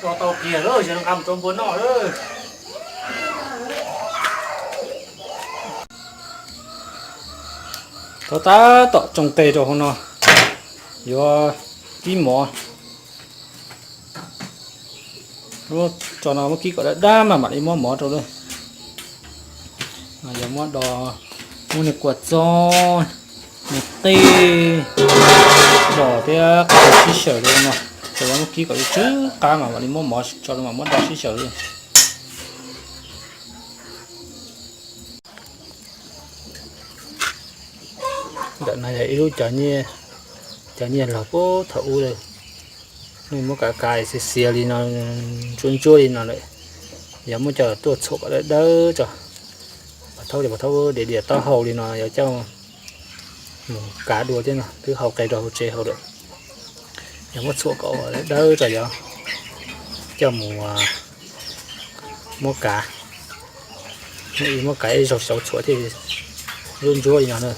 Tso tau kiag lawm, yog nqa mus rau npua noj lawm. Tau tab tom tsoo qe rau hauv no, yuav kib mov. Tso no muab kib kom dab dab mas mam li muab mov rau lawm. Yog muab do, muab niag kua txob, niag qej, dos thiab qe sib xyaw rau no. Ces yuav muab kib kom tsw qab mas mam li muab mov tso rau mas muab do sib xyaw. Ntawm no yog ib lub cov nyiaj, cov nyiaj laug puag thaum ub lawm. Nej muab kav kav xiav xiav li no, ntsuab ntsuab li no lawm. Yog muab coj tuaj txhuam kom dawb dawb tso, pov thaub li pov thaub diam diam taub hau li no yuav coj mus kav dua thiab no, twb hau qe rau hauv tsev hauv lawm. Yog muab txhuam kom dawb dawb tso yog coj mus muab kav, muab kav ib zaug xyauv txhuam thiaj ntsuab ntsuab li no na.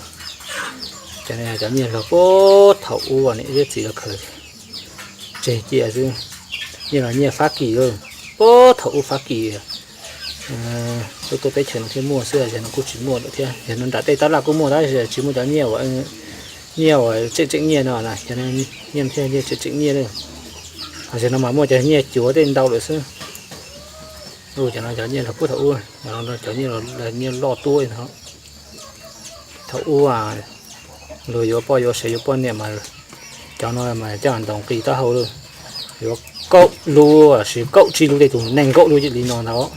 Cov no cov nyiaj laug puag thaum ub niam thiab txiv los khaws tseg cia xwb. Nyiaj no nyiaj Fab Kis, puag thaum ub Fab Kis tuaj tuaj teb chaws no thiaj muaj xwb, yog no kuj tsis muaj lawm thiab. Yog no nram tej tab laj kuj muaj tab sis tsis muaj cov nyiaj uas, nyiaj uas tseem tseem nyiaj no na, cov nyiaj thiaj nyiaj tseem tseem nyiaj na. Ho yog no mas muaj cov nyiaj cuav tej ntau lawm xwb. Cov no cov nyiaj laug puag thaum ub, cov nyiaj loj tuaj no. Thaum ub luag yuav poj yuav sev yuav poj niam mas cov no mas coj ntaus nqis taub hau lawm. Yuav kaum lub los sis kaum tsib lub tej tus neeg nkaum lub li no ntag.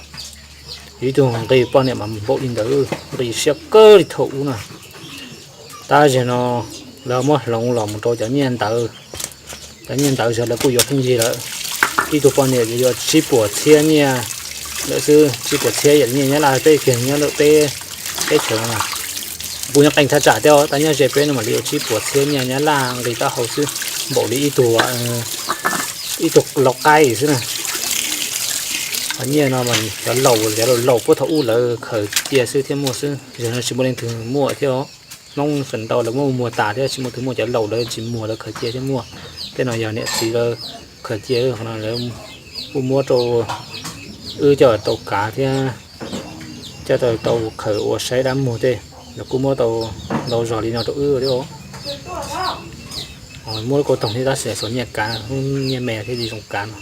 Yus ib tug nqis poj niam mas npaum li ntawd, nqis siab kawg li thaum ub na. Tab sis no lawv muab hloov los mus rau cov nyiaj ntawd, cov nyiaj ntawd xwb lawv kuj yuav pheej yig lawm. Ib tug poj niam yuav tsib puas txhiab nyiaj lawm xwb, tsib puas txhiab yam li nyiaj Nyab Laj peb kiag nyob ntawm peb teb chaws no. Kuv nyob qee thaj tsam thiab, tab nyob ze peb no mam li yuav tsib puas txhiab nyiaj Nyab Laj nqis taub hau xwb, npaum li ib tug, ib tug lau qaib xwb na. Nyiaj no mas cov laus, cov laus laus puag thaum ub lawv khaws cia xwb thiaj muaj xwb, yog no tsis muaj leej twg muaj thiab. Hmoob feem ntau lawv muab muag tas thiab tsis muaj tus muaj, cov laus lawv tsis muag lawv khaws cia thiab muaj. Tej no yog niam txiv lawv khaws cia, lawv kuj muab rau wb coj tau kav thiab coj tau khaws ua saib dab muag tej, lawv kuj muab tau ntau zog li no rau wb thiab. Muab lub kauj toog thiab tab sis xuas nyiaj kav, nyiaj me thiaj li zoo kav no.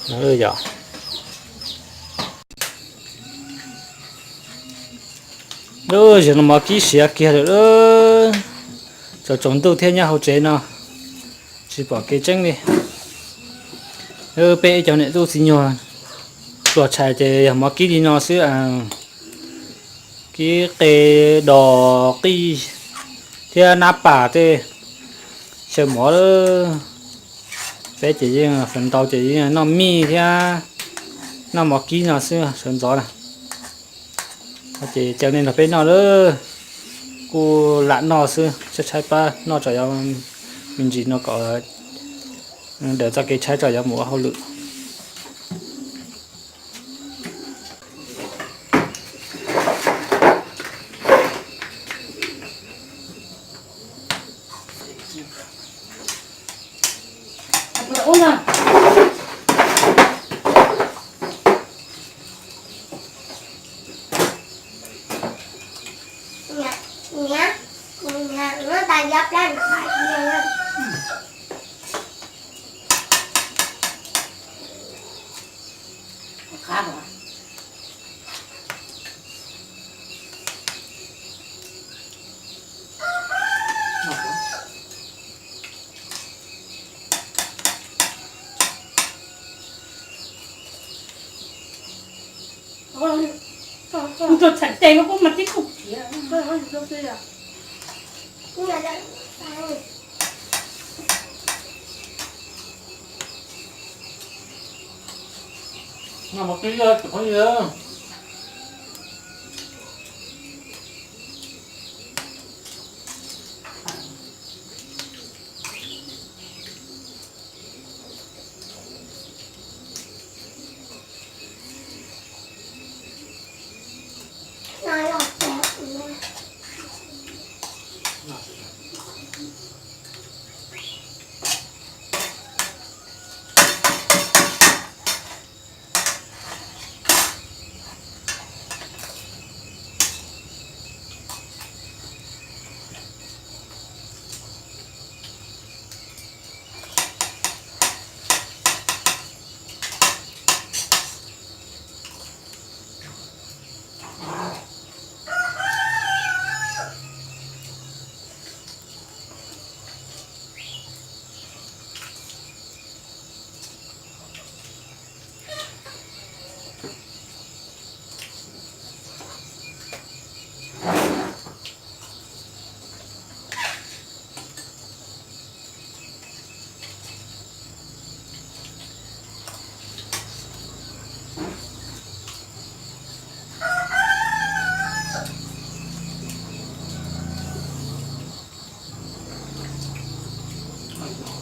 Yog Yog no mov kib siav kiag lawm, tsaus tsaus ntuj thiab nyob hauv tsev no tsis pom kev tseeb li. Peb ib cov niam tub txiv nyuag pluas tshais ces yog mov kib li no xwb. Kib qe, dos, qij thiab nab pas tej xyaw mov. Peb ces yeej feem ntau ces yeej noj mij thiab noj mov kib no xwb sawv ntxov na. Ces caw nej nrog peb noj lawm, kuj lam noj xwb, tshaib tshaib plab noj tso, yuav me ntsis no kom daws txoj kev tshaib tso yuav mus ua hauj lwm. Tus txhais tes no kuj mas tib khub.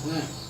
na.